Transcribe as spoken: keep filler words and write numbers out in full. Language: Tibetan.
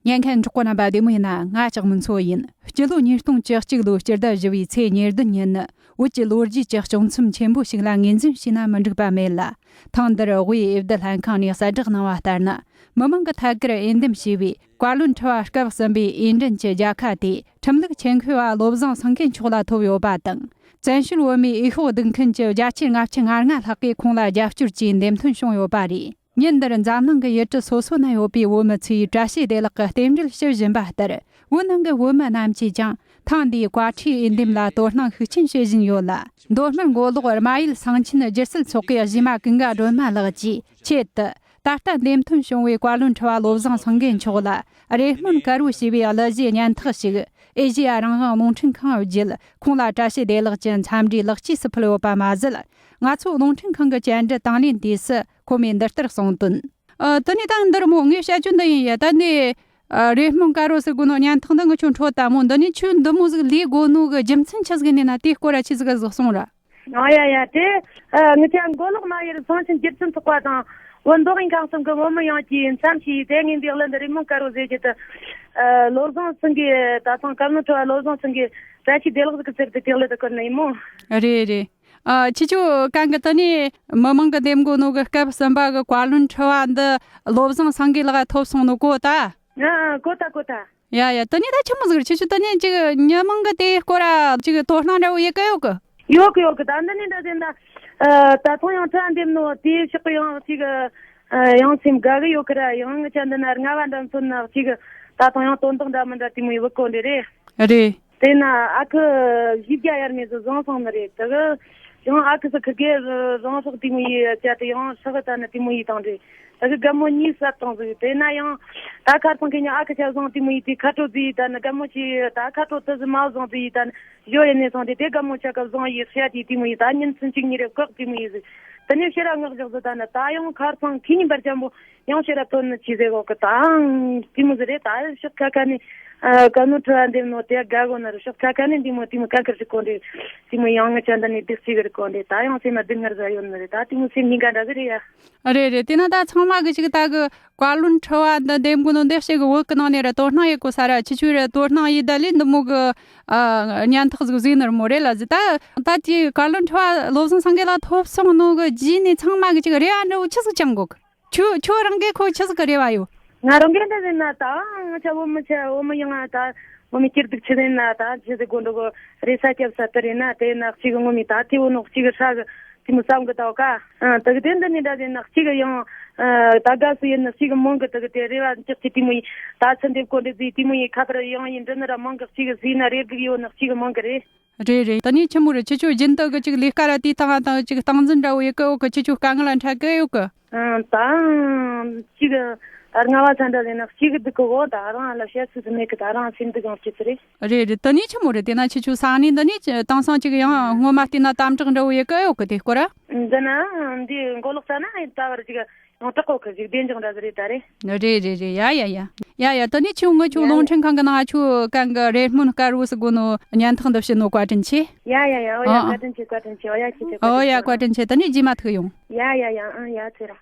ཉན་མཁན་གྲོགས་པོ་རྣམ་པ་བདེ་མོ་ཡིན་ན། ང་ལྕགས་མོ་མཚོ་ཡིན། སྤྱི་ལོ་ཉིས་སྟོང་བཅུ་གཅིག་ལོའི་སྤྱི་ཟླ་བཞི་པའི་ཚེས་ཉེར་བདུན་ཉིན་ནི་བོད་ཀྱི་ལོ་རྒྱུས་ཀྱི་དཔྱོད་མཚམས་ཆེན་པོ་ཞིག་ལ་ངོས་འཛིན་བྱས་ན་མི་འགྲིག་པ་མེད་ལ། ཐེངས་འདིར་དབུས་འོས་བསྡུ་ལྷན་ཁང་ནས་གསལ་བསྒྲགས་གནང་བ་ལྟར་ན། མི་མང་གི་ཐད་ཀར་འོས་འདེམས་བྱས་པའི་བཀའ་བློན་ཁྲི་པ་སྐབས་གསུམ་པའི་འོས་འདྲེན་གྱི་རྒྱལ་ཁ་དེ་ཁྲིམས་ལུགས་ཆེད་མཁས་པ་བློ་བཟང་སེང་གེ་མཆོག་ལ་ཐོབ་ཡོད་པ་དང་། བཙན་བྱོལ་བོད་མིའི་འོས་ཤོག་སྡུད་མཁན་གྱི་བརྒྱ་ཆ་ལྔ་བཅུ་ང་ལྔ་ལྷག་གིས་ཁོང་ལ་རྒྱབ་སྐྱོར་གྱིས་འདེམས་ཐོན་བྱུང་ཡོད་པ་རེད། ཉིན་འདིར་འཛམ་གླིང་གི་ཡུལ་གྲུ་སོ་སོ་ན་ཡོད་པའི་བོད་མི་ཚོས་བཀྲ་ཤིས་བདེ་ལེགས་ཀྱི་རྟེན་འབྲེལ་ཞུ་བཞིན་པ་ལྟར། བོད་ནང་གི་བོད་མི་རྣམས་ཀྱིས་ཀྱང་ཐེངས་འདིའི་བཀའ་ཁྲིའི་འོས་འདེམས་ལ་དོ་སྣང་ཤུགས་ཆེན་བྱེད་བཞིན་ཡོད་ལ། མདོ་སྨད་མགོ་ལོག་རྨ་ཡུལ་གསང་ཆེན་སྒྱུ་རྩལ་ཚོགས་པའི་གཞས་མ་ཀུན་དགའ་སྒྲོལ་མ་ལགས་ཀྱིས་ཆེད་དུ། ད་ལྟ་འདེམས་ཐོན་བྱུང་བའི་བཀའ་བློན་ཁྲི་པ་བློ་བཟང་སེང་གེ་མཆོག་ལ་རེ་སྨོན་དཀར་པོ་ཞེས་པའི་གླུ་གཞས་སྙན་ཐག་ཞིག་ཨེ་ཤེ་ཡ་རང་དབང་རླུང་འཕྲིན་ཁང་བརྒྱུད་ཁོང་ལ་བཀྲ་ཤིས་བདེ་ལེགས་ཀྱི་འཚམས་འདྲིའི་ལེགས་སྐྱེས་སུ་ཕུལ་ཡོད་པ་མ་ཟད། ང་ཚོའི་རླུང་འཕྲིན་ཁང་གི་བཅར་འདྲི་དང་ལེན་དུས་སུ་ཁོ་མོས་འདི་ལྟར་གསུངས་དོན། ཨ། དེ་ནས་ད་འདིར་མོ་ངས་བཤད་རྒྱུ་འདི་ཡིན་ཡ། ད་ནས་ཨ། རེ་སྨོན་དཀར་པོ་ཟེར་གོ་ནོ་སྙན་ཐག་འདི་ངི་ཆོ་འཕྲོད་ད་མོ། འདི་ནས་ཁྱོས་འདི་མོ་ཟིག་ལས་དགོ་ནོ་གི་རྒྱུ་མཚན་ཆི་ཟིག་ཡིན་ན། དེའི་སྐོར་ར་ཆི་ཟིག་ག་ཟིག་གསུངས་ར། ཨ་ཡ་ཡ། དེ་ཨ། ངི་ཆ་མགོ་ལོག་རྨ་ཡུལ་གསང་ཆེན་སྒྱུ་རྩལ་ཚོགས་པ་དང་བོད་མདོ་དབུས་ཁམས་གསུམ་གི་བོད་མི་ཡོངས་ཀྱིས་འཚམས་ཤིས་དེ་ངས་འདི་གླུ་འདི་རེ་སྨོན་དཀར་པོ་ཟེར་རྒྱུ་དེ། ཨ། བློ་བཟང་སེང་གེ། ད་ཐེངས་བཀའ་བློན་ཁྲི་པ་བློ་བཟང་སེང་གེ་བཀྲ་ཤིས་བདེ་ལེགས་ཟིག་གི་ཟེར་དུས་དེ་གླུ་དེ་བསྐུར་ནི་ཡིན་མོ། རེད་རེད། ཨ། ཁྱེད་ཆོ་གང་གི་དེ་ནས་མི་མང་གི་འདེམས་དགོ་ནོ་གི་སྐབས་གསུམ་པ་གི་བཀའ་བློན་ཁྲི་པ་འདི་བློ་བཟང་སེང་གེ་ལགས་ཐོབ་སོང་ནོ་གོ་ད། ཨ། གོ་ད་གོ་ད། ཡ་ཡ། དེ་ནས་ད་ཆི་མོ་ཟིག་རེད། ཁྱེད་ཆོ་དེ་ནས་ཅིག་མི་མང་གི་དེའི་སྐོར་ར་ཅིག་དོ་སྣང་འདྲ་བོ་ཡེ་གི་ཡོད་གི། ཡོད་གི་ཡོད་གི། ད་འདི་ནས་འདྲ་ཟེར་ན། ཨ། ད་ཐེངས་ཡང་ཁྲི་པ་འདེམས་ནོ་དེའི་ཕྱོགས་གི་ཡང་ཅིག་ཨ། ཡང་སེམས་དགའ་གི་ཡོད་གི་ར། ཡང་ངི་ཆ་འདི་ན་རྔ་བ་འདྲ་མཚོན་ན་ཅིག་ད་ཐེངས་ཡང་དོན་དག་འདྲ་མི་འདྲ་དེ་མོ་ཡེ་བུད་གོ་འདི་རེད། རེད། དེ་ན་ཨ་ཁུ་བཞི་བརྒྱ་ཡར་མས་སུ་བཟང་སོང་ནི་རེད། དེ་གི་ཡང་ཨ་ཁུ་སུ་ཁི་གེ་རང་སྲོག་དེ་མོ་ཡི་བཅད་དེ་ཡང་སྲོག་གི་ད་ནི་དེ་མོ་ཡི་བཏང་རེད། དེ་གི་རྒན་མོ་གཉིས་བསད་བཏང་ཟིག་དེ་ན་ཡང་ད་ཁ་སང་ཁེ་ཉིན་ཨ་ཁུ་ཆ་བཟང་དེ་མོ་ཡི་དེ་ཁ་དྲོ་ཟིག་ད་ནི་རྒན་མོ་ཆེ་ད་ཁ་དྲོ་དེ་ཟིག་མ་བཟང་ཟིག་ད་ནི་ཞོ་ཡི་ནས་སོང་དེ་དེ་རྒན་མོ་ཆ་ག་བཟང་ཡི་བཤད་དེ་དེ་མོ་ཡི་ད་ཉིན་ཚུན་གཅིག་གཉིས་རེ་བཀག་དེ་མོ་ཡི་ཟིག་དེ་ནས་ཕྱིར་ར་ངག་བཞག་ཟིག་ད་ནི་ད་ཡང་ཁ་སང་ཁེ་ཉིན་པར་ཅན་པོ། ཡང་ཕྱིར་ར་ཐོན་ནི་ཆི་ཟེར་གོ་གི་དང་དེ་མོ་ཟིག་རེད། ད་ཕྱོགས་ཁ་ཁ་ནས་ཨ་བཀའ་བློན་ཁྲི་པ་འདེམས་ནོ་དེ་དགའ་གོ་ནི་རེད། ཕྱོགས་ཁ་ཁ་ནས་འདི་མོ་དེ་མོ་ག་གི་རེད་གོ་འདི་དེ་མོ་ཡང་ངི་ཆ་འདི་ནས་སྡུག་ཅིག་གི་རེད་གོ་འདི་ད་ཡང་སེམས་ན་སྡུག་བསྔལ་ཟ་ཡོད་ནི་རེད། ད་དེ་མོ་སེམས་ཉིན་ག་འདྲ་ཟིག་རེད་ཡ། རེད་རེད། དེ་ན་ད་ཚང་མ་གི་ཅིག་ད་གི་བཀའ་བློན་ཁྲི་པ་འདི་འདེམས་གོ་ནོ་འདི་ཞིག་གི་བོད་གི་ནང་ནས་ར་དོ་སྣང་ཡེ་གོ་ས་ར། ཁྱེད་ཆོས་ར་དོ་སྣང་ཡེ་ད་ལས་འདི་མོ་གི་ཨ་སྙན་ཐག་ཟིག་ཟིག་ནི་ར་མོ་རེད་ལ་ཟིག་ད་ད་ཅིག་བཀའ་བློན་ཁྲི་པ་བློ་བཟང་སེང་གེ་ལགས་ཐོབ་སོང་ནོ་གི་རྗེས་ནས་ཚང་མ་གི་ཅིག་རེ་བ་འདྲ་བོ་ཆི་ཟིག་བཅང་གོ་གི། ཁྱོད་ཁྱོད་རང་གིས་ཁོ་ཆི་ཟིག་གི་རེ་བ་ཡོད། ང་རང་གིས་འདྲ་ཟེར་ན་ད་ང་ཆ་བོད་མི་ཆ་བོད་མི་ཡང་ད་བོད་མི་སྐྱིད་སྡུག་ཆི་ཟེར་ན་ད་ཆི་ཟིག་དགོས་འགྲོ་གོ་རེ་ས་སྐྱབས་ས་དེ་རེད་ན་དེ་ན་གཅིག་གི་ངོ་མི་ད་དེ་བོ་ནོ་གཅིག་གི་ཧྲ་གི་དེ་མོ་བསམ་གི་ད་བ་ཀ་ཨ་དེ་གི་དེ་འདི་ནི་འདྲ་ཟེར་ན་གཅིག་གི་ཡང་ཨ་ད་དགའ་སུ་ཡིན་ན་གཅིག་གི་མང་གི་དེ་གི་དེ་རེ་བ་འཇོག་གི་དེ་མོ་ཡིན། ད་ཆི་འདེབས་གོ་འདི་ཟིག་དེ་མོ་ཡིན། ཁ་པར་ཡང་ཡིན་འདྲི་ནི་ར་མང་གི་གཅིག་གི་ཟིག་ན་རེ་སྒུག་ཡོད་ན་གཅིག་གི་མང་གི་རེད། རེད་རེད། ད་ནི་ཆི་མོ་རེད། ཁྱེད་ཆོ་རྒྱུན་དུ་གི་ཅིག་ལས་ཀ་ར་དེའི་སྟེང་ང་དང་ཅིག་སྟངས་འཛིན་འདྲ་བོ་ཡེ་གི་ཡོད་གི། ཁྱེད་ཆོ་དཀའ་ངལ་ལ་འཕྲད་གི་ཡོད་གི། ཨང་། ད་ཅིག་ད་རྔ་བ་ཚ་འདྲ་ལས་ན་གཅིག་གི་སྡུག་གི་འོ་ད་རང་ལ་བཤད་སྲིད་མེད་གི། ད་རང་སེམས་སྡུག་ཡང་སྐྱིད་ཚུལ་རེད། རེད་རེད། ད་ནི་ཆི་མོ་རེད། དེ་ན་ཁྱེད་ཆོ་ས་གནས་འདི་ནས་དེང་སང་ཅིག་ཡང་སྔོན་མ་བལྟས་ན་དམ་དྲག་འདྲ་བོ་ཡེ་གི་ཡོད་གི། དེ་སྐོར་ར། འདི་ན་འདི་མགོ་ལོག་ས་ན་ད་བར་ཅིག་ཡང་དྲག་གོ་གི་ཞིག་བདེ་འཇགས་འདྲ་ཟིག་རེད་ད་རེད། རེད་རེད་རེད། ཡ་ཡ་ཡ། ཡ་ཡ། ད་ནི་ཁྱོད་ངི་ཆོ་ཡ་རླུང་ཡ། འཕྲིན་ཁང་གི་ནང་ང་ཆོ་གང་གི་རེ་སྨོན་དཀར་པོ་ཟེར་གོ་ནོ་སྙན་ཐག་འདི་བྱིན་ནོ་བཀའ་དྲིན་ཆེ། ཡ་ཡ་ཡ། ཨོ་ཡ། ཨ་ཨ། བཀའ་དྲིན་ཆེ། བཀའ་དྲིན་ཆེ། ཨོ་ཡ། ཨོ་ཡ། བཀའ་དྲིན་ཆེ། ད་ནི་རྗེས་མ་ཐུག་ཡོང་། ཡ་ཡ་ཡ། ཨང་། ཡ་ཚེ་རིང་།